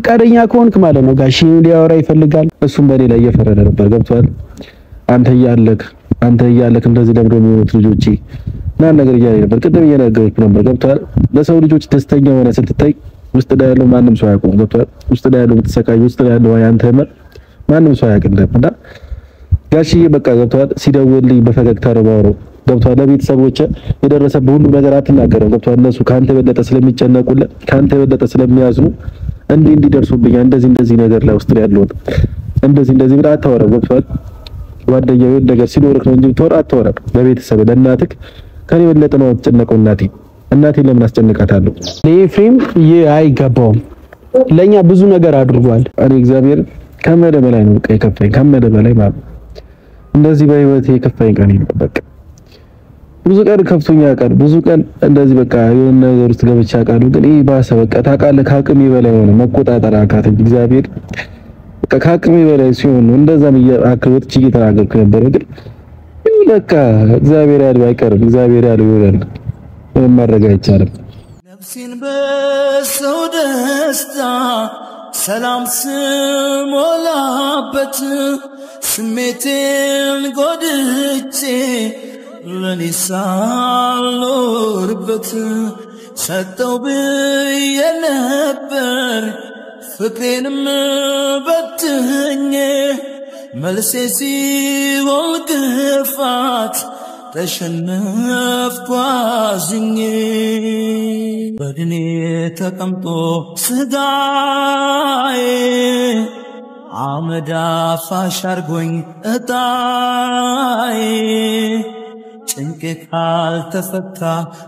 ፈቃደኛ ከሆንክ ማለት ነው ጋሺ ሊያወራ ይፈልጋል። እሱም በኔ ላይ እየፈረደ ነበር። ገብቷል። አንተ እያለክ አንተ እያለክ እንደዚህ ለምዶ የሚሆኑት ልጆቼ ምናምን ነገር እያለኝ ነበር። ቅድም እየነገርኩህ ነበር። ገብቷል። ለሰው ልጆች ደስተኛ ሆነ ስትታይ ውስጥ ላይ ያለው ማንም ሰው አያውቅም። ገብቷል። ውስጥ ላይ ያለው የምትሰቃይ ውስጥ ላይ ያለው ያንተ ህመም ማንም ሰው አያውቅልህም። እና ጋሽዬ በቃ ገብቷል። ሲደውልልኝ በፈገግታ ነው የማወራው። ገብቷል። ለቤተሰቦች የደረሰብህ ሁሉ ነገር አትናገረው። ገብቷል። እነሱ ከአንተ የበለጠ ስለሚጨነቁልህ ከአንተ የበለጠ ስለሚያዝኑ እንዲህ እንዲህ ደርሶብኛል እንደዚህ እንደዚህ ነገር ላይ ውስጥ ላይ ያለው እንደዚህ እንደዚህ ብለህ አታወራም። ገብቷል። ጓደኛው የሆነ ነገር ሲኖርህ ነው እንጂ ብትወራ አታወራም። ለቤተሰብ ለእናትህ ከኔ የበለጠ ነው የምትጨነቀው። እናቴ ለምን አስጨንቃታለሁ? ለኤፍሬም ይህ አይገባውም። ለኛ ብዙ ነገር አድርጓል። እኔ እግዚአብሔር ከመለ በላይ ነው በቃ የከፋኝ፣ ከመለ በላይ ማለት ነው። እንደዚህ በህይወቴ የከፋኝ ቀን የለም። በቃ ብዙ ቀን ከፍቶኛ ቀን ብዙ ቀን እንደዚህ በቃ የሆነ ነገር ውስጥ ገብቼ አውቃለሁ። ግን ይሄ ባሰ። በቃ ታውቃለህ፣ ከአቅሜ በላይ ሆነ፣ መቆጣጠር አቃተኝ። እግዚአብሔር በቃ ከአቅሜ በላይ ሲሆን ነው እንደዛም ወጥቼ እየተናገርኩ ነበር። ግን በቃ እግዚአብሔር ያለው አይቀርም፣ እግዚአብሔር ያለው ይሆናል። ምንም ማድረግ አይቻልም። ነፍሴን በሰው ደስታ ሰላም ስሞላበት ስሜቴን ጎድቼ ለኔ ሳልኖርበት ሰጠው ብዬ ነበር ፍቅሬንም በትኜ መልሴ ሲሆን ግፋት ተሸነፍኩ አዝኜ። በድኔ ተቀምጦ ስጋዬ አመድ አፋሽ አርጎኝ እጣዬ ጭንቄ ካልተፈታ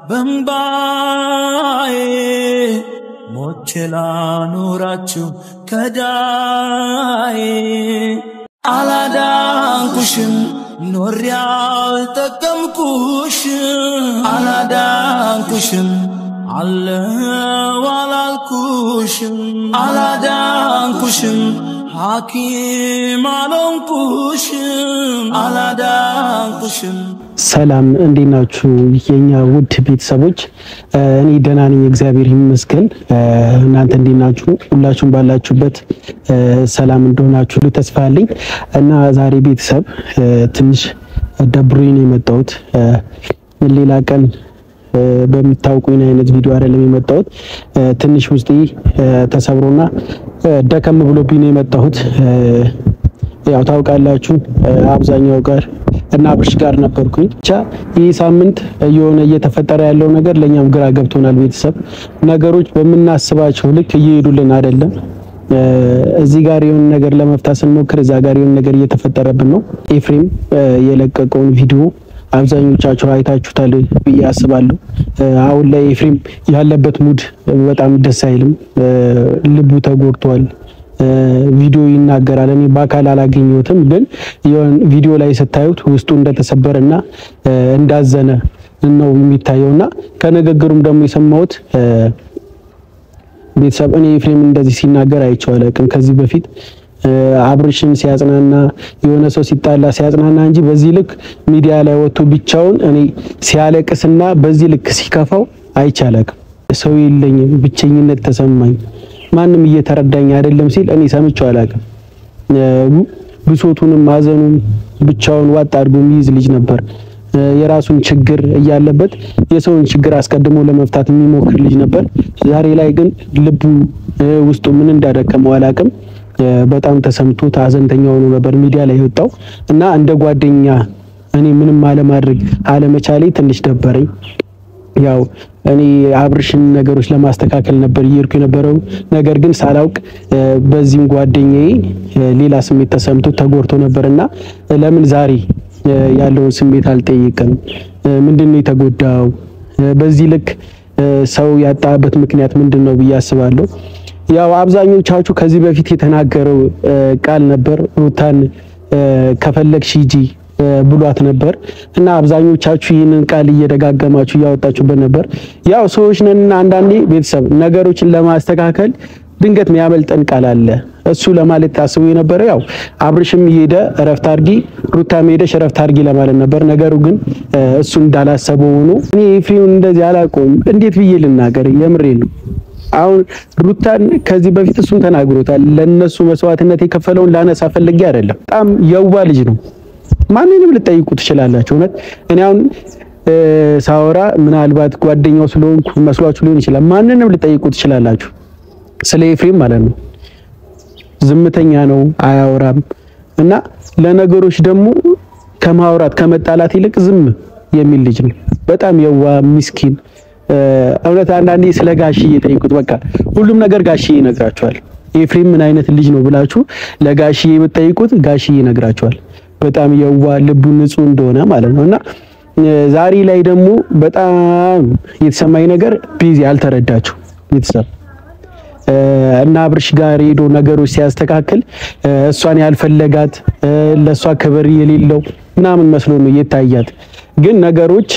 በእምባዬ ሞቼ ላኑራችሁ ከዳዬ። አላዳንኩሽም ኖሬ አልጠቀምኩሽም፣ አላዳንኩሽም አለው አላልኩሽም፣ አላዳንኩሽም ሐኪም አልሆንኩሽም፣ አላዳንኩሽም። ሰላም እንዴት ናችሁ የኛ ውድ ቤተሰቦች? እኔ ደህና ነኝ፣ እግዚአብሔር ይመስገን። እናንተ እንዴት ናችሁ? ሁላችሁም ባላችሁበት ሰላም እንደሆናችሁ ሁሉ ተስፋ አለኝ። እና ዛሬ ቤተሰብ ትንሽ ደብሮኝ ነው የመጣሁት። ሌላ ቀን በምታውቁኝ አይነት ቪዲዮ አይደለም የመጣሁት። ትንሽ ውስጤ ተሰብሮና ደከም ብሎብኝ ነው የመጣሁት። ያው ታውቃላችሁ አብዛኛው ጋር እና አብርሽ ጋር ነበርኩኝ። ብቻ ይህ ሳምንት እየሆነ እየተፈጠረ ያለው ነገር ለኛም ግራ ገብቶናል። ቤተሰብ ነገሮች በምናስባቸው ልክ እየሄዱልን አይደለም። እዚህ ጋር የሆነ ነገር ለመፍታት ስንሞክር እዛ ጋር የሆነ ነገር እየተፈጠረብን ነው። ኤፍሬም የለቀቀውን ቪዲዮ አብዛኞቻችሁ አይታችሁታል ብዬ አስባለሁ። አሁን ላይ ኤፍሬም ያለበት ሙድ በጣም ደስ አይልም። ልቡ ተጎድቷል። ቪዲዮ ይናገራል። እኔ በአካል አላገኘሁትም፣ ግን የሆነ ቪዲዮ ላይ ስታዩት ውስጡ እንደተሰበረና እንዳዘነ ነው የሚታየውና ከንግግሩም ደግሞ የሰማሁት ቤተሰብ እኔ ኤፍሬም እንደዚህ ሲናገር አይቼው አላውቅም። ከዚህ በፊት አብርሽን ሲያጽናና የሆነ ሰው ሲጣላ ሲያጽናና እንጂ በዚህ ልክ ሚዲያ ላይ ወጥቶ ብቻውን እኔ ሲያለቅስና በዚህ ልክ ሲከፋው አይቼ አላውቅም። ሰው የለኝም፣ ብቸኝነት ተሰማኝ፣ ማንም እየተረዳኝ አይደለም ሲል እኔ ሰምቼው አላውቅም። ብሶቱንም ማዘኑን ብቻውን ዋጥ አድርጎ የሚይዝ ልጅ ነበር። የራሱን ችግር እያለበት የሰውን ችግር አስቀድሞ ለመፍታት የሚሞክር ልጅ ነበር። ዛሬ ላይ ግን ልቡ ውስጡ ምን እንዳደከመው አላውቅም። በጣም ተሰምቶት ሀዘንተኛ ሆኖ ነበር ሚዲያ ላይ የወጣው እና እንደ ጓደኛ እኔ ምንም አለማድረግ አለመቻሌ ትንሽ ደበረኝ። ያው እኔ አብርሽን ነገሮች ለማስተካከል ነበር እየሄድኩ የነበረው። ነገር ግን ሳላውቅ በዚህም ጓደኛዬ ሌላ ስሜት ተሰምቶ ተጎድቶ ነበርና ለምን ዛሬ ያለውን ስሜት አልጠይቅም? ምንድነው የተጎዳው? በዚህ ልክ ሰው ያጣበት ምክንያት ምንድን ነው ብዬ አስባለሁ። ያው አብዛኞቻችሁ ከዚህ በፊት የተናገረው ቃል ነበር፣ ሩታን ከፈለግሽ ሂጂ ብሏት ነበር እና አብዛኞቻችሁ ይህንን ቃል እየደጋገማችሁ እያወጣችሁበት ነበር። ያው ሰዎች ነንና አንዳንዴ ቤተሰብ ነገሮችን ለማስተካከል ድንገት የሚያመልጠን ቃል አለ። እሱ ለማለት ታስቦ የነበረ ያው አብርሽም ሄደ እረፍት አድርጊ፣ ሩታም ሄደሽ እረፍት አድርጊ ለማለት ነበር። ነገሩ ግን እሱ እንዳላሰበው ሆኖ እኔ ኤፍሬምን እንደዚህ አላውቀውም። እንዴት ብዬ ልናገር? የምሬ ነው። አሁን ሩታን ከዚህ በፊት እሱን ተናግሮታል። ለነሱ መስዋዕትነት የከፈለውን ላነሳ ፈልጌ አይደለም። በጣም የዋ ልጅ ነው። ማንንም ልጠይቁ ትችላላችሁ። እውነት እኔ አሁን ሳወራ ምናልባት ጓደኛው ስለሆንኩ መስሏችሁ ሊሆን ይችላል። ማንንም ልጠይቁ ትችላላችሁ፣ ስለ ኤፍሬም ማለት ነው። ዝምተኛ ነው፣ አያወራም እና ለነገሮች ደግሞ ከማውራት ከመጣላት ይልቅ ዝም የሚል ልጅ ነው። በጣም የዋ ምስኪን። እውነት አንዳንዴ ስለ ጋሽዬ ጠይቁት። በቃ ሁሉም ነገር ጋሽዬ ይነግራቸዋል። ኤፍሬም ምን አይነት ልጅ ነው ብላችሁ ለጋሽዬ ብትጠይቁት ጋሽዬ ይነግራቸዋል። በጣም የዋ ልቡ ንጹህ እንደሆነ ማለት ነው። እና ዛሬ ላይ ደግሞ በጣም የተሰማኝ ነገር ቤዚ አልተረዳችሁ ቤተሰብ እና አብርሽ ጋር ሄዶ ነገሮች ሲያስተካክል እሷን ያልፈለጋት ለሷ ክብር የሌለው ምናምን መስሎ ነው የታያት። ግን ነገሮች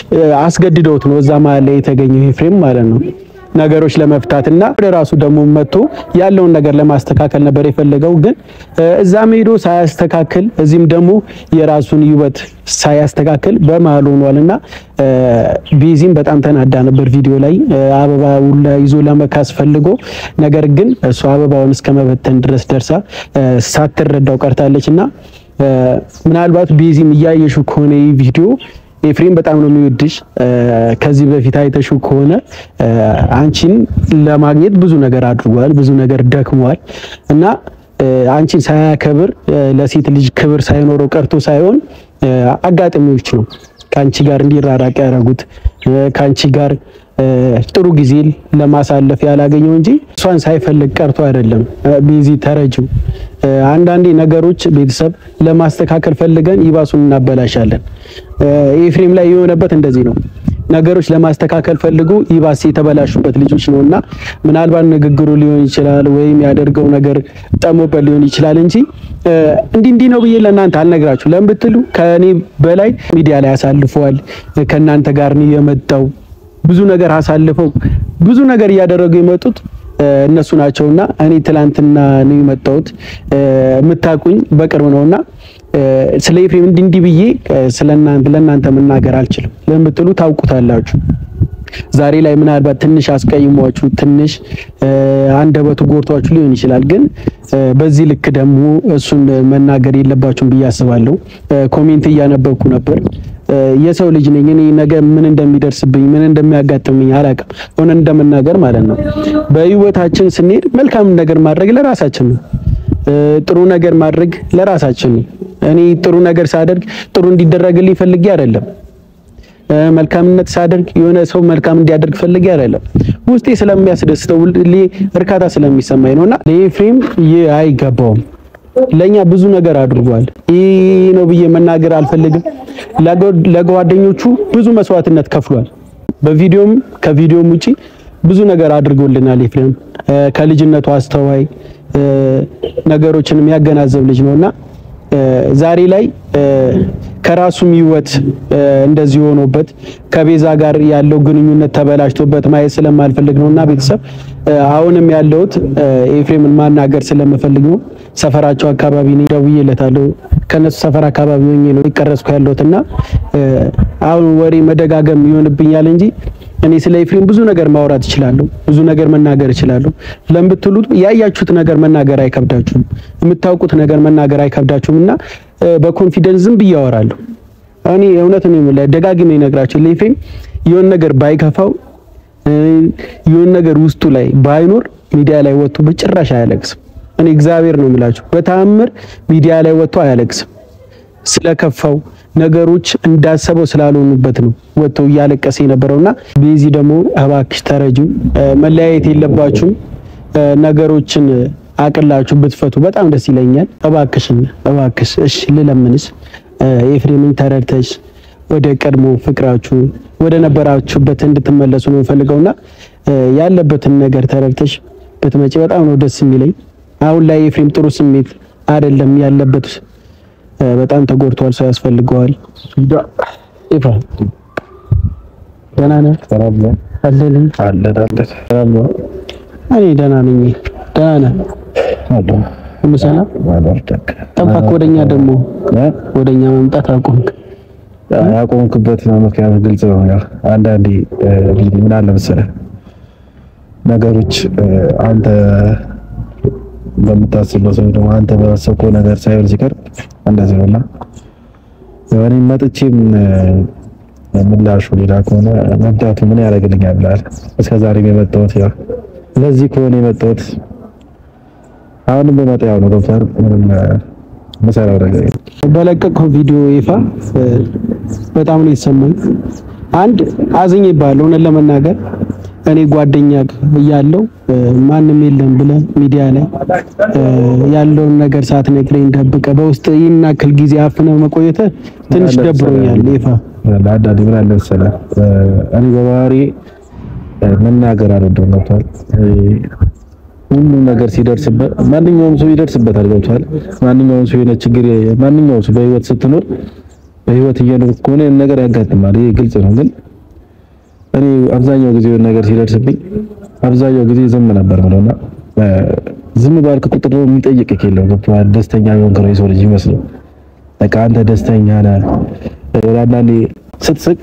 አስገድደውት ነው እዛ መሀል ላይ የተገኘው ኤፍሬም ማለት ነው። ነገሮች ለመፍታት እና ወደ ራሱ ደግሞ መጥቶ ያለውን ነገር ለማስተካከል ነበር የፈለገው። ግን እዛም ሄዶ ሳያስተካክል እዚህም ደግሞ የራሱን ህይወት ሳያስተካክል በመሀል ሆኗልና ቤዚም በጣም ተናዳ ነበር ቪዲዮ ላይ አበባውን ይዞ ለመካስ ፈልጎ፣ ነገር ግን እሷ አበባውን እስከ መበተን ድረስ ደርሳ ሳትረዳው ቀርታለች። እና ምናልባት ቤዚም እያየሽው ከሆነ ይህ ቪዲዮ ኤፍሬም በጣም ነው የሚወድሽ። ከዚህ በፊት አይተሽው ከሆነ አንቺን ለማግኘት ብዙ ነገር አድርጓል፣ ብዙ ነገር ደክሟል እና አንቺን ሳያከብር ለሴት ልጅ ክብር ሳይኖረው ቀርቶ ሳይሆን አጋጣሚዎች ነው ከአንቺ ጋር እንዲራራቅ ያደረጉት፣ ከአንቺ ጋር ጥሩ ጊዜ ለማሳለፍ ያላገኘው እንጂ እሷን ሳይፈልግ ቀርቶ አይደለም። ቤዚ ተረጂው። አንዳንዴ ነገሮች ቤተሰብ ለማስተካከል ፈልገን ይባሱን እናበላሻለን። ኤፍሬም ላይ የሆነበት እንደዚህ ነው። ነገሮች ለማስተካከል ፈልጎ ይባስ የተበላሹበት ልጆች ነውና ምናልባት ንግግሩ ሊሆን ይችላል ወይም ያደርገው ነገር ጠሞበት ሊሆን ይችላል እንጂ እንዲህ እንዲህ ነው ብዬ ለእናንተ አልነግራችሁ። ለምን ብትሉ ከእኔ በላይ ሚዲያ ላይ አሳልፈዋል። ከእናንተ ጋር ነው የመጣው። ብዙ ነገር አሳልፈው ብዙ ነገር እያደረጉ የመጡት እነሱ ናቸውና እኔ ትላንትና ነው የመጣሁት። የምታውቁኝ በቅርብ ነውና ስለ ኤፍሬም እንዲህ እንዲህ ብዬ ስለናንተ ለእናንተ መናገር አልችልም። ለምን ብትሉ ታውቁታላችሁ። ዛሬ ላይ ምናልባት ትንሽ አስቀይሟችሁ ትንሽ አንደበቱ ጎርቷችሁ ሊሆን ይችላል። ግን በዚህ ልክ ደግሞ እሱን መናገር የለባችሁም ብዬ አስባለሁ። comment እያነበብኩ ነበር። የሰው ልጅ ነኝ እኔ፣ ነገ ምን እንደሚደርስብኝ ምን እንደሚያጋጥመኝ አላውቅም። እውነት እንደመናገር ማለት ነው። በህይወታችን ስንሄድ መልካም ነገር ማድረግ ለራሳችን ነው። ጥሩ ነገር ማድረግ ለራሳችን ነው። እኔ ጥሩ ነገር ሳደርግ ጥሩ እንዲደረግልኝ ፈልጌ አይደለም። መልካምነት ሳደርግ የሆነ ሰው መልካም እንዲያደርግ ፈልጌ አይደለም። ውስጤ ስለሚያስደስተው እርካታ ስለሚሰማኝ ነውና ለኤፍሬም ይህ አይገባውም። ለኛ ብዙ ነገር አድርጓል። ይህ ነው ብዬ መናገር አልፈልግም። ለጓደኞቹ ብዙ መስዋዕትነት ከፍሏል። በቪዲዮም ከቪዲዮም ውጪ ብዙ ነገር አድርጎልናል። ኤፍሬም ከልጅነቱ አስተዋይ፣ ነገሮችን የሚያገናዘብ ልጅ ነውና ዛሬ ላይ ከራሱም ህይወት እንደዚህ ሆኖበት ከቤዛ ጋር ያለው ግንኙነት ተበላሽቶበት ማየት ስለማልፈልግ ነውና ቤተሰብ አሁንም ያለሁት ኤፍሬምን ማናገር ስለምፈልግ ነው። ሰፈራቸው አካባቢ ነው፣ ደውዬለታለሁ። ከነሱ ሰፈር አካባቢ ሆኜ ነው የቀረጽኩ ያለሁትና አሁን ወሬ መደጋገም ይሆንብኛል እንጂ እኔ ስለ ኤፍሬም ብዙ ነገር ማውራት እችላለሁ፣ ብዙ ነገር መናገር እችላለሁ። ለምትሉት ያያችሁት ነገር መናገር አይከብዳችሁም፣ የምታውቁት ነገር መናገር አይከብዳችሁም እና በ confidence ዝም ብዬ አወራለሁ። እኔ እውነት ነው የምልህ፣ ደጋግሜ እነግራችሁ ለኤፍሬም የሆነ ነገር ባይከፋው የሆነ ነገር ውስጡ ላይ ባይኖር ሚዲያ ላይ ወጥቶ በጭራሽ አያለቅስም። እኔ እግዚአብሔር ነው የምላችሁ፣ በተአምር ሚዲያ ላይ ወጥቶ አያለቅስም። ስለከፋው ነገሮች እንዳሰበው ስላልሆኑበት ነው ወጥቶ እያለቀሰ የነበረውና ቤዚ ደግሞ እባክሽ ተረጂው፣ መለያየት የለባችሁም፣ ነገሮችን አቅላችሁ ብትፈቱ በጣም ደስ ይለኛል። እባክሽን እባክሽ፣ እሺ ልለምንሽ፣ ኤፍሬምን ተረድተሽ ወደ ቀድሞ ፍቅራችሁ ወደ ነበራችሁበት እንድትመለሱ ነው ፈልገውና ያለበትን ነገር ተረድተሽ ብትመጪ በጣም ነው ደስ የሚለኝ። አሁን ላይ ኤፍሬም ጥሩ ስሜት አይደለም ያለበት፣ በጣም ተጎድቷል። ሰው ያስፈልገዋል። ኤፍሬም ደህና ነህ? አለልኝ እኔ ደህና ነኝ። ደህና ነህ? ሁሉ ሰላም? ጠፋህ። ወደኛ ደግሞ ወደኛ መምጣት አቆምክ። ያቆምክበት ምክንያት ግልጽ ነው። አንዳንዴ ምን አለ መሰለህ ነገሮች አንተ በምታስበው ሰው ደግሞ አንተ በሰብከው ነገር ሳይሆን ሲቀር እንደዚህ ነውና እኔ መጥቼም ምላሹ ሌላ ከሆነ መምጣቱ ምን ያደርግልኛል ብለሃል። እስከ ዛሬም የመጣሁት ያው ለዚህ ከሆነ የመጣሁት አሁንም በመጣ ያው ነው። ገብቶሃል? ምንም መሰራው ነገር የለም። በለቀቀው ቪዲዮ ይፋ በጣም ነው የተሰማኝ። አንድ አዝኜብሃለሁ፣ እውነት ለመናገር እኔ ጓደኛ እያለሁ ማንም የለም ብለህ ሚዲያ ላይ ያለውን ነገር ሳትነግረኝ ደብቀህ በውስጥ ይህን ያክል ጊዜ አፍነህ መቆየትህ ትንሽ ደብሮኛል። ይፋ አንዳንዴ ምን አለ መሰለህ እኔ በባህሪ መናገር አልወድም። ገብቶሃል? ሁሉም ነገር ሲደርስበት ማንኛውም ሰው ይደርስበታል። ገብቶሃል? ማንኛውም ሰው የሆነ ችግር፣ ማንኛውም ሰው በህይወት ስትኖር በህይወት እየኖርክ ከሆነ የሆነ ነገር ያጋጥማል። ይሄ ግልጽ ነው። ግን እኔ አብዛኛው ጊዜ የሆነ ነገር ሲደርስብኝ አብዛኛው ጊዜ ዝም ነበር የምለውና ዝም ባልክ ቁጥር ደግሞ የሚጠይቅህ የለም። ገብቶሃል? ደስተኛ የሆንክ ነው የሰው ልጅ ይመስለው። በቃ አንተ ደስተኛ ነህ። አንዳንዴ ስትስቅ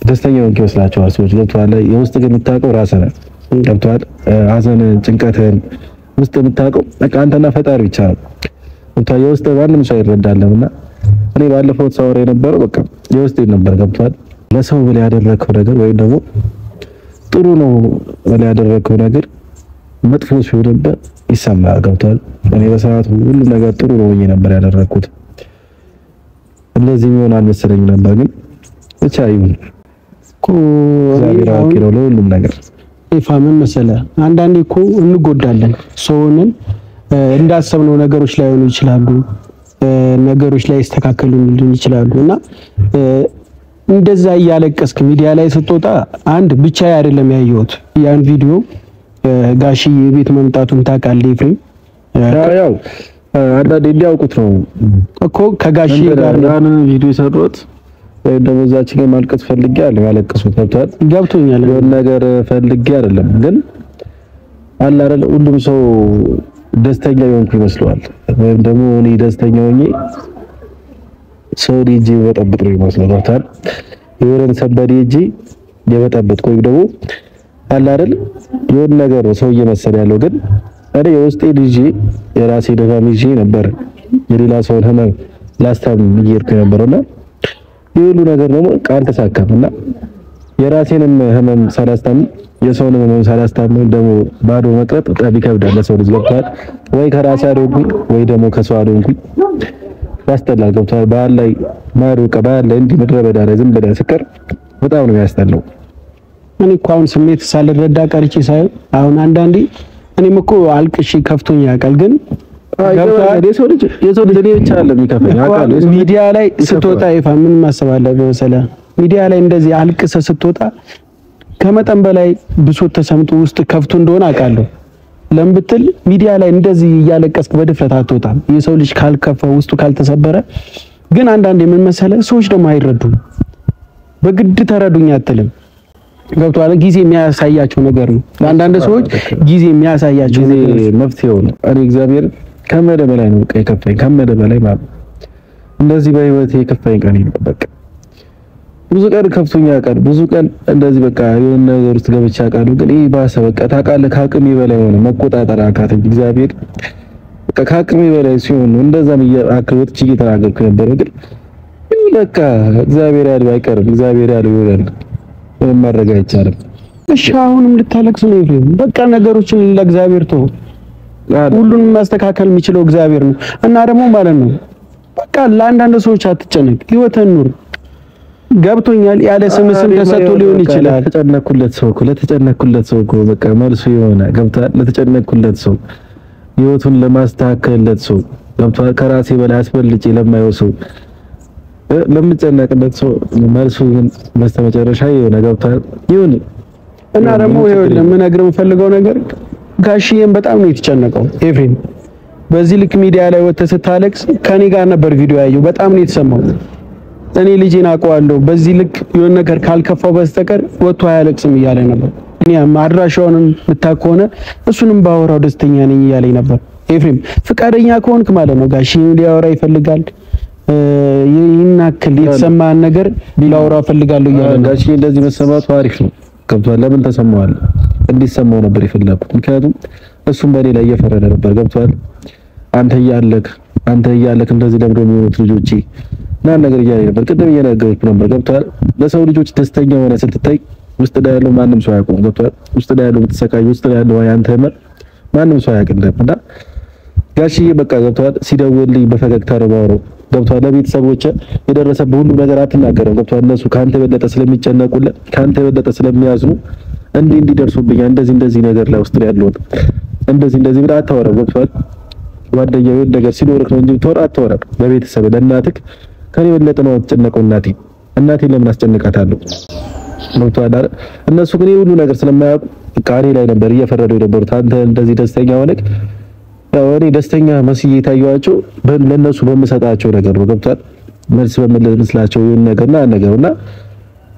ደስተኛ የሆንክ ይመስላቸዋል ሰዎች። ገብቶሃል? የውስጥ ግን የምታውቀው ራስህ ነህ። ገብቶሃል? ሀዘንን፣ ጭንቀትህን ውስጥ የምታውቀው በቃ አንተና ፈጣሪ ብቻ ነው። ገብቶሃል? የውስጥ ማንም ሰው አይረዳልህም። እና እኔ ባለፈው ሳወራ የነበረው በቃ የውስጤን ነበር። ገብቶሃል? ለሰው ብለህ ያደረግከው ነገር ወይም ደግሞ ጥሩ ነው ብለህ ያደረግከው ነገር መጥፎ ሲሆንብህ ይሰማሃል። ገብቶሃል? እኔ በሰዓቱ ሁሉም ነገር ጥሩ ነው ብዬ ነበር ያደረግኩት። እንደዚህ የሚሆን አልመሰለኝም ነበር። ግን ብቻ ይሁን እኮ እግዚአብሔር አዋቂ ነው ለሁሉም ነገር። ይፋ ምን መሰለህ፣ አንዳንዴ እኮ እንጎዳለን። ሰውንን እንዳሰብነው ነገሮች ላይሆኑ ይችላሉ፣ ነገሮች ላይ ይስተካከሉ ይችላሉ። እና እንደዛ እያለቀስክ ሚዲያ ላይ ስትወጣ አንድ ብቻ አይደለም ያየሁት ያን ቪዲዮ፣ ጋሽዬ ቤት መምጣቱን ታውቃለህ ኤፍሬም? ያው አንዳንዴ እንዲያውቁት ነው እኮ ከጋሽዬ ጋር ነው ያንን ቪዲዮ የሰሩት ወይም ደግሞ እዛች ላይ ማልቀስ ፈልጌ አይደለም ያለቀሱት። ገብቶሃል? ገብቶኛል። የሆነ ነገር ፈልጌ አይደለም። ግን አለ አይደል ሁሉም ሰው ደስተኛ የሆንኩ ይመስለዋል። ወይም ደግሞ እኔ ደስተኛ ሆኜ ሰው ዲጂ በጠብጥ ነው ይመስለው። ገብቶሃል? የሆነን ሰበድ ሂጄ የበጠበጥኩ ወይም ደግሞ አለ አይደል የሆነ ነገር ነው ሰው እየመሰለ ያለው። ግን እኔ የውስጤ ልጄ የራሴ ድካም ይዤ ነበር የሌላ ሰውን ህመም ላስታምም እየሄድኩ የነበረውና ይህ ሁሉ ነገር ደግሞ አልተሳካም። እና የራሴንም ህመም ሳላስታምም የሰውንም ህመም ሳላስታምም ደግሞ ባዶ መቅረት በጣም ይከብዳል ለሰው ልጅ። ገብቶሃል? ወይ ከራሴ አልሆንኩኝ ወይ ደግሞ ከሰው አልሆንኩኝ፣ ያስጠላል። ገብቶሃል? ባህል ላይ ማዶ ባህል ላይ እንዲህ ምድረ በዳ ላይ ዝም ብለህ ስትቀር በጣም ነው የሚያስጠላው። እኔ እኮ አሁን ስሜት ሳልረዳ ቀርቼ ሳይሆን አሁን አንዳንዴ እኔም እኮ አልቅሼ ከፍቶኝ ያውቃል። ግን የሰው ልጅ እኔ ብቻ አይደለም የሚከፋኝ አውቃለሁ። የሰው ልጅ ሚዲያ ላይ ስትወጣ ይፋ ምን ማሰብ አለብህ መሰለህ? ሚዲያ ላይ እንደዚህ አልቅሰህ ስትወጣ ከመጠን በላይ ብሶት ተሰምቶ ውስጥ ከፍቶ እንደሆነ አውቃለሁ። ለምን ብትል ሚዲያ ላይ እንደዚህ እያለቀስክ በድፍረት አትወጣም። የሰው ልጅ ካልከፋ ውስጡ ካልተሰበረ። ግን አንዳንዴ ምን መሰለህ ሰዎች ደግሞ አይረዱም። በግድ ተረዱኝ አትልም። ገብቶሃል? ጊዜ የሚያሳያቸው ነገር ነው። ለአንዳንድ ሰዎች ጊዜ የሚያሳያቸው ጊዜ ነገር ነው። መፍትሄው ነው። እኔ እግዚአብሔር ከመደ በላይ ነው በቃ የከፋኝ፣ ከመደ በላይ ማለት ነው። እንደዚህ በህይወቴ የከፋኝ ቀን የለም። በቃ ብዙ ቀን ከፍቶኛ ቀን ብዙ ቀን እንደዚህ በቃ የሆነ ነገር ውስጥ ገብቼ አውቃለሁ። ግን ይሄ ባሰ። በቃ ታውቃለህ፣ ከአቅሜ በላይ ሆነ፣ መቆጣጠር አቃተኝ። እግዚአብሔር በቃ ከአቅሜ በላይ ሲሆን ነው እንደዛም አክል ወጥቼ እየተናገርኩ የነበረው። ግን ይሁን በቃ እግዚአብሔር ያለው አይቀርም፣ እግዚአብሔር ያለው ይሆናል። ምንም ማድረግ አይቻልም። እሺ አሁንም ልታለቅስ ነው ኤፍሬም? በቃ ነገሮችን ለእግዚአብሔር ተው። ሁሉንም ማስተካከል የሚችለው እግዚአብሔር ነው። እና ደግሞ ማለት ነው በቃ ለአንዳንድ ሰዎች አትጨነቅ፣ ህይወትህን ኑር። ገብቶኛል። ያለ ስም ስም ተሰጥቶ ሊሆን ይችላል። ለተጨነኩለት ሰው እኮ ለተጨነኩለት ሰው እኮ በቃ መልሱ የሆነ ገብቶሃል። ለተጨነኩለት ሰው ህይወቱን ለማስተካከልለት ሰው ገብቶሃል። ከራሴ በላይ አስበልጬ ለማየው ሰው ለምጨነቅለት ሰው መልሱ ግን በስተመጨረሻ የሆነ ገብቶሃል ይሁን። እና ደግሞ ይኸውልህ የምነግርህ የምፈልገው ነገር ጋሽዬም በጣም ነው የተጨነቀው ኤፍሬም። በዚህ ልክ ሚዲያ ላይ ወጥተህ ስታለቅስ ከኔ ጋር ነበር ቪዲዮ ያየው። በጣም ነው የተሰማው። እኔ ልጄን አውቀዋለሁ፣ በዚህ ልክ የሆነ ነገር ካልከፋው በስተቀር ወጥቶ አያለቅስም እያለ ነበር። እኔ አድራሻውንም ብታውቅ ከሆነ እሱንም ባወራው ደስተኛ ነኝ እያለኝ ነበር። ኤፍሬም ፍቃደኛ ከሆንክ ማለት ነው ጋሽዬም ሊያወራ ይፈልጋል። ይህን ያክል የተሰማህን ነገር ላወራ እፈልጋለሁ እያለ ነው። ጋሽዬ እንደዚህ መሰማቱ አሪፍ ነው። ገብቶሃል። ለምን ተሰማዋል? እንዲሰማው ነበር የፈለኩት። ምክንያቱም እሱም በእኔ ላይ እየፈረደ ነበር። ገብቶሃል? አንተ እያለክ አንተ እያለክ እንደዚህ ለምዶ የሚሆኑት ልጆቼ ምናምን ነገር እያለኝ ነበር። ቅድም እየነገርኩህ ነበር። ገብቶሃል? ለሰው ልጆች ደስተኛ ሆነ ስትታይ ውስጥ ላይ ያለው ማንም ሰው አያውቀውም። ገብቶሃል? ውስጥ ላይ ያለው የምትሰቃየው፣ ውስጥ ላይ ያለው ያንተ ህመም ማንም ሰው አያውቅልህም። እና ጋሽዬ በቃ ገብቶሃል፣ ሲደውልልኝ በፈገግታ ነው የማወራው። ገብቶሃል? ለቤተሰቦች የደረሰብህ ሁሉ ነገር አትናገርም። ገብቶሃል? እነሱ ከአንተ የበለጠ ስለሚጨነቁልህ፣ ከአንተ የበለጠ ስለሚያዝኑ እንዲህ እንዲደርሱብኛል እንደዚህ እንደዚህ ነገር ላይ ውስጥ ላይ ያለሁት እንደዚህ እንደዚህ ብለህ አታወራም። ገብቶሃል? ጓደኛ የሆነ ነገር ሲኖርህ ነው እንጂ የምታወራው አታወራም። ለቤተሰብ ለእናትህ ከኔ የበለጠ ነው የምትጨነቀው። እናቴ እናቴን ለምን አስጨንቃታለሁ? ገብቶሃል አይደል? እነሱ ግን ይሄ ሁሉ ነገር ስለማያውቁ በቃ እኔ ላይ ነበር እየፈረዱ የነበሩት። አንተ እንደዚህ ደስተኛ ሆነህ፣ ያው እኔ ደስተኛ መስዬ የታየኋቸው ለእነሱ በምሰጣቸው ነገር ነው። ገብቶሃል? መልስ በምመስላቸው ይሁን ነገርና ነገርና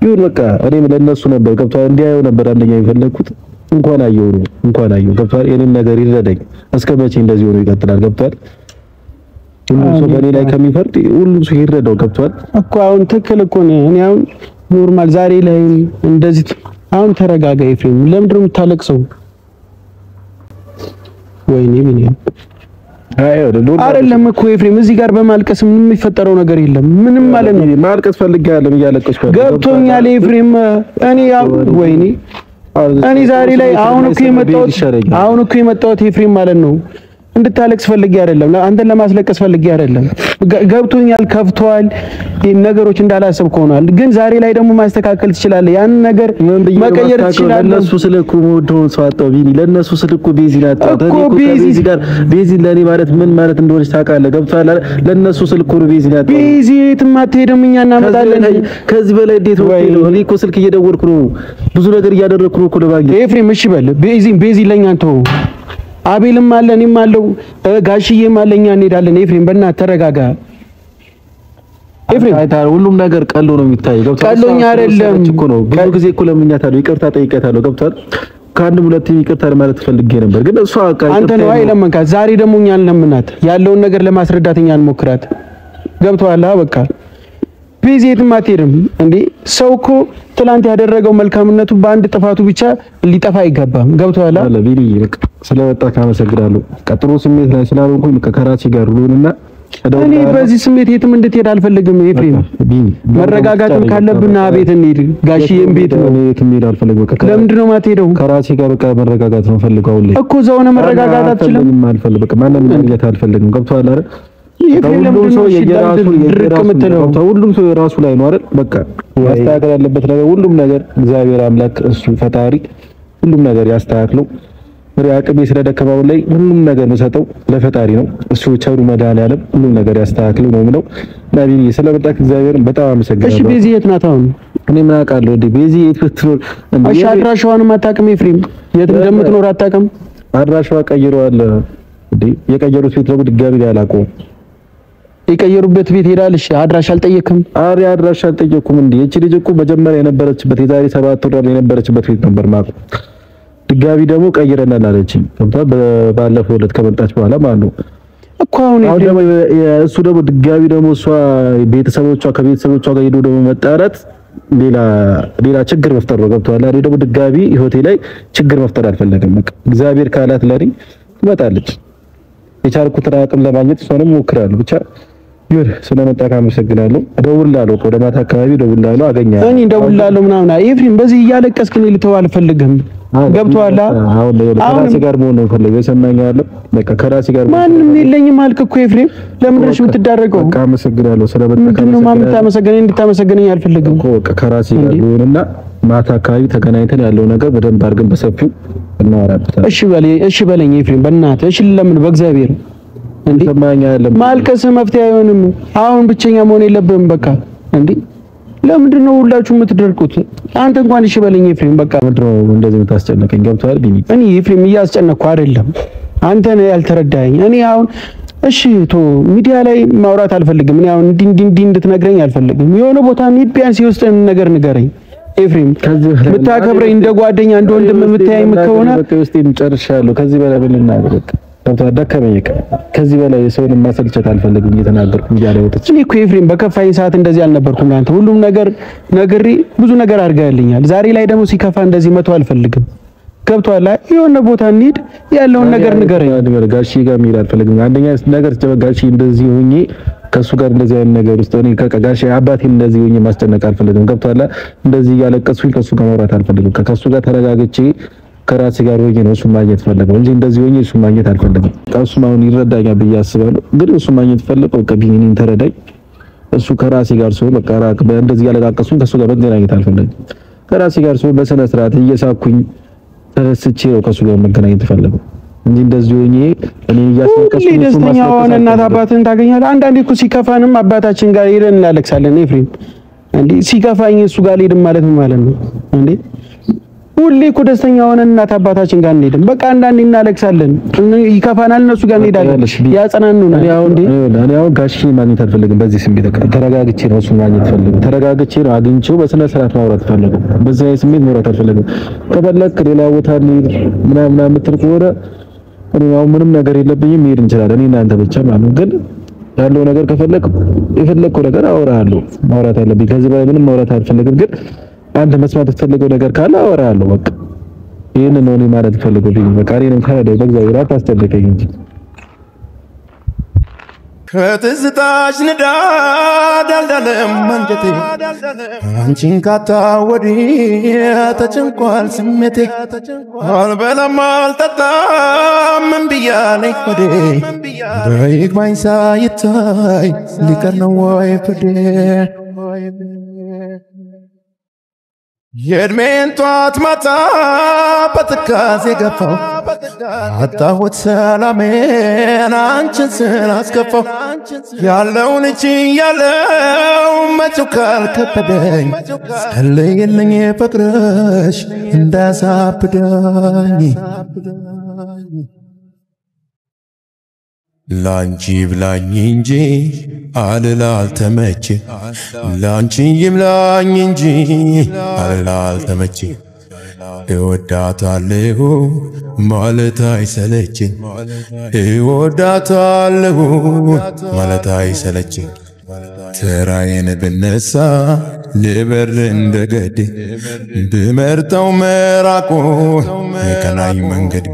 ይሁን በቃ እኔም ለእነሱ ነበር፣ ገብቶሃል? እንዲያየው ነበር አንደኛ የፈለኩት። እንኳን አየው ነው እንኳን አየው። ገብቶሃል? የኔም ነገር ይረዳኝ። እስከ መቼ እንደዚህ ሆኖ ይቀጥላል? ገብቶሃል? ሁሉም ሰው በእኔ ላይ ከሚፈርድ ሁሉም ሰው ይረዳው። ገብቶሃል? እኮ አሁን ትክክል እኮ ነህ። እኔ አሁን normal ዛሬ ላይ እንደዚህ አሁን ተረጋጋ ኤፍሬም። ለምንድን ነው የምታለቅሰው? ወይኔ ቢኒያም አይደለም እኮ ኤፍሬም፣ እዚህ ጋር በማልቀስ ምንም የሚፈጠረው ነገር የለም። ምንም ማለት ነው። ማልቀስ ፈልጌ አይደለም እያለቀስኩ ያለሁት። ገብቶኛል ኤፍሬም። እኔ ያው ወይኔ እኔ ዛሬ ላይ አሁን እኮ የመጣሁት ኤፍሬም ማለት ነው እንድታለቅስ ፈልጌ አይደለም፣ አንተን ለማስለቀስ ፈልጌ አይደለም። ገብቶኛል፣ ከፍቷል፣ ነገሮች እንዳላሰብክ ሆኗል። ግን ዛሬ ላይ ደግሞ ማስተካከል ትችላለህ፣ ያን ነገር መቀየር ትችላለህ። ለነሱ ስል እኮ የምወደውን ሰው አጣሁ ቢኒ፣ ለነሱ ስል እኮ ቤዚን አጣሁ። እኔ እኮ ከቤዚ ጋር ቤዚ ለኔ ማለት ምን ማለት እንደሆነች ታውቃለህ። ገብቶሃል አይደል? ለነሱ ስል እኮ ነው ቤዚን አጣሁ። ቤዚ የትም አትሄድም፣ እኛ እናመጣለን። ከዚህ በላይ እንዴት ነው? እኔ እኮ ስልክ እየደወልኩ ነው፣ ብዙ ነገር እያደረኩ ነው እኮ ለማግኘት። ኤፍሬም እሺ በል፣ ቤዚ ቤዚ ለኛ ተው። አቤልም አለ፣ እኔም አለው፣ ጋሽዬም አለ፣ እኛ እንሄዳለን። ኤፍሬም በእናትህ ተረጋጋ። ኤፍሬም አይተሃል፣ ሁሉም ነገር ቀሎ ነው የሚታይ። ገብቶሃል? ቀሎኛ አይደለም እኮ ነው። ብዙ ጊዜ እኮ ለምኛታለሁ፣ ይቅርታ ጠይቄያታለሁ። ገብቶሃል? ከአንድም ሁለት ይቅርታ ማለት ፈልጌ ነበር፣ ግን እሷ በቃ አንተ ነው የለመንካት። ዛሬ ደግሞ እኛ እንለምናት፣ ያለውን ነገር ለማስረዳት እኛ እንሞክራት። ገብቶሃል? በቃ ቤዚ የትም አትሄድም እንዴ። ሰው እኮ ትላንት ያደረገው መልካምነቱ በአንድ ጥፋቱ ብቻ ሊጠፋ አይገባም። ገብቶሃል? አለ ቢኒ፣ በቃ ስለመጣህ አመሰግናለሁ። ጥሩ ስሜት ላይ ስላልሆንኩኝ በቃ ከራሴ ጋር ልሁንና እኔ በዚህ ስሜት የትም እንድትሄድ አልፈልግም ኤፍሬም። መረጋጋትም ካለብን ቤት እንሂድ። ጋሽዬም ቤት ነው። እኔ የትም መሄድ አልፈልግም። በቃ ለምንድን ነው የማትሄደው? ከራሴ ጋር በቃ መረጋጋት ነው ፈልገው አሁን ላይ እኮ እዛው ሆነህ መረጋጋት አትችልም? አልፈልግም። በቃ ማንንም ማግኘት አልፈልግም። ገብቶሃል አይደል? ሁሉም ሰው የየራሱ ሁሉም ሰው የራሱ ላይ ነው አይደል? በቃ ማስተካከል ያለበት ነገር ሁሉም ነገር እግዚአብሔር አምላክ እሱ ፈጣሪ ሁሉም ነገር ያስተካክለው። እኔ አቅሜ ስለደከመው ላይ ሁሉም ነገር የምሰጠው ለፈጣሪ ነው። እሱ ቸሩ መድኃኒዓለም ሁሉም ነገር ያስተካክለው ነው የምለው። እና ቢኒ ስለመጣህ እግዚአብሔርን በጣም አመሰግናለሁ። እሺ ቤዚ የት ናት አሁን? እኔ ምን አውቃለሁ እንዴ ቤዚ የት ብትኖር? እሺ አድራሻዋንም አታውቅም ኤፍሬም? የት እንደምትኖር አታውቅም? አድራሻዋ ቀይረዋል እንዴ። የቀየሩት ቤት ደግሞ ድጋሚ አላውቀውም። የቀየሩበት ቤት ሄዳል። እሺ አድራሻ አልጠየቅም? አሪ አድራሻ አልጠየኩም እንዴ። እቺ ልጅ እኮ መጀመሪያ የነበረችበት የዛሬ 7 ወር የነበረችበት ቤት ነበር ማለት ድጋሚ ደግሞ ቀይረናል አለችኝ። ገብቶሃል? ባለፈው ዕለት ከመጣች በኋላ ማለት ነው እኮ አሁን አሁን ደግሞ እሱ ደግሞ ድጋሚ ደግሞ እሷ ቤተሰቦቿ ከቤተሰቦቿ ጋር ሄዶ ደግሞ መጣላት ሌላ ሌላ ችግር መፍጠር ነው። ገብቶሃል? እኔ ደግሞ ድጋሚ ህይወቴ ላይ ችግር መፍጠር አልፈለግም። በቃ እግዚአብሔር ካላት ለኔ ትመጣለች። የቻልኩትን አቅም ለማግኘት እሷንም እሞክራለሁ። ብቻ ይሁን፣ ስለመጣህ አመሰግናለሁ። እደውልልሃለሁ፣ ወደ ማታ አካባቢ እደውልልሃለሁ፣ አገኛለሁ። እኔ እደውልልሃለሁ ምናምን። ኤፍሬም በዚህ እያለቀስክ እኔ ልተው አልፈልግም። ገብቶሃል? አሁን ከራሴ ጋር መሆን ነው የምፈልገው። የሰማኸኝ አይደል? በቃ ከራሴ ጋር ማንም የለኝም አልክ እኮ ኤፍሬም። ለምንድን ነው የምትዳረገው? በቃ አመሰግናለሁ ስለመጣህ። ምንድን ነው የምታመሰግነኝ? እንድታመሰግነኝ አልፈልግም እኮ። በቃ ከራሴ ጋር ልሆንና ማታ አካባቢ ተገናኝተን ያለው ነገር በደንብ አድርገን በሰፊው እናወራበታለን። እሺ በለኝ፣ እሺ በለኝ ኤፍሬም፣ በእናትህ እሺ። ለምን በእግዚአብሔር እንዴ ሰማኸኝ አይደለም? ማልቀስ መፍትሄ አይሆንም። አሁን ብቸኛ መሆን የለብህም። በቃ እንዴ ለምንድን ነው ሁላችሁ የምትደርቁት? አንተ እንኳን እሺ በለኝ ኤፍሬም። በቃ ምንድን ነው እንደዚህ የምታስጨንቀኝ? ገብቶሃል ቢኒ? እኔ ኤፍሬም እያስጨነቅኩ አይደለም፣ አንተ ነህ ያልተረዳኸኝ። እኔ አሁን እሺ ቶ ሚዲያ ላይ ማውራት አልፈልግም። እኔ አሁን እንዲህ እንዲህ እንዲህ እንድትነግረኝ አልፈልግም። የሆነ ቦታ እንሂድ፣ ቢያንስ የውስጥህን ነገር ንገረኝ ኤፍሬም። የምታከብረኝ እንደ ጓደኛ እንደ ወንድም የምታየኝ ከሆነ በቃ ውስጤን ጨርሻለሁ። ከዚህ በላይ ምን ልናገር? በቃ ገብቶሃል? ደከመኝ። በቃ ከዚህ በላይ ሰውን ማሰልቸት አልፈልግም። እየተናገርኩ እያለ ወጥቼ እኔ እኮ ኤፍሬም በከፋኝ ሰዓት እንደዚህ አልነበርኩም ለአንተ። ሁሉም ነገር ነግሬ ብዙ ነገር አድርገህልኛል። ዛሬ ላይ ደግሞ ሲከፋ እንደዚህ መተው አልፈልግም። ገብቶሃል? የሆነ ቦታ እንሂድ፣ ያለውን ነገር ንገረኝ። ጋሼ ጋር መሄድ አልፈልግም። አንደኛ ነገር ጋሼ እንደዚህ ሆኜ ከሱ ጋር እንደዚህ አይነት ነገር ውስጥ እኔ ከጋሼ አባቴን እንደዚህ ሆኜ ማስጨነቅ አልፈልግም። ገብቶሃል? እንደዚህ እያለቀስኩኝ ከሱ ጋር ማውራት አልፈልግም። ከሱ ጋር ተረጋግቼ ከራሴ ጋር ሆኜ ነው እሱን ማግኘት ፈልገው እንጂ እንደዚህ ሆኜ እሱን ማግኘት አልፈልግም። እሱም አሁን ይረዳኛል ብዬ አስባለሁ። ግን እሱን ማግኘት ፈልገው በቃ ቢኒን ተረዳኝ። እሱ ከራሴ ጋር ሲሆን በቃ ራቅ እንደዚህ እያለቃቀስኩኝ ከሱ ጋር መገናኘት አልፈልግም። ከራሴ ጋር ሲሆን በስነ ስርዓት እየሳኩኝ ተደስቼ ነው ከሱ ጋር መገናኘት ፈልገው እንጂ እንደዚህ ሆኜ እኔ እያስለቀስኩኝ ሁሌ ደስተኛ ሆነ እናት አባትህን ታገኛለህ። አንዳንዴ እኮ ሲከፋንም አባታችን ጋር ሄደን እናለቅሳለን። ኤፍሬም እንዴ ሲከፋኝ እሱ ጋር አልሄድም ማለት ምን ማለት ነው እንዴ? ሁሌ እኮ ደስተኛ ሆነን እናት አባታችን ጋር እንሄድም። በቃ አንዳንዴ እናለቅሳለን፣ ይከፋናል፣ እነሱ ጋር እንሄዳለን፣ ያጽናኑናል። እኔ አሁን ጋሼን ማግኘት አልፈልግም። በዚህ ስሜት በቃ ተረጋግቼ ነው እሱን ማግኘት ፈልገው። ተረጋግቼ ነው አግኝቼው በስነ ስርዓት ማውራት ፈልገው። በዚህ ስሜት ማውራት አልፈልግም። ከፈለክ ሌላ ቦታ እንሂድ ምናምን ምናምን የምትል ከሆነ እኔ አሁን ምንም ነገር የለብኝም፣ መሄድ እንችላለን እኔ እናንተ ብቻ ማለት ነው። ግን ያለው ነገር ከፈለክ የፈለከው ነገር አወራለሁ። ማውራት ያለብኝ ከዚህ በላይ ምንም ማውራት አልፈልግም። ግን አንተ መስማት የምትፈልገው ነገር ካለ አወራለሁ። በቃ ይሄንን ነው እኔ ማለት ፈልገው። ቢኝ በቃ እኔንም ካለ በእግዚአብሔር አታስጨንቀኝ እንጂ ከትዝታሽ ንዳድ አልዳለም አንጀቴ፣ አንቺን ካጣ ወዲህ ተጨንቋል ስሜቴ። አልበላም አልጠጣም እምቢ አለኝ ሆዴ፣ በይግባኝ ሳይታይ ሊቀር ነው ወይ ፍርዴ? የእድሜን ጧት ማታ በትካዜ ገፋው፣ አጣሁት ሰላሜን አንቺን ስላስከፋው። ያለውን እጅ ያለው መጪው ካልከበደኝ፣ ጸልይልኝ ፍቅርሽ እንዳያሳብደኝ። ላንቺ ብላኝ እንጂ አልል አልተመቼ፣ ላንቺ ይብላኝ እንጂ አልል አልተመቼ። እወዳታለሁ ማለት አይሰለችኝ፣ እወዳታለሁ ማለት አይሰለችኝ። ተራዬን ብነሳ ልበር እንደገዴ፣ ብመርጠው መራቁን የቀናኝ መንገድ።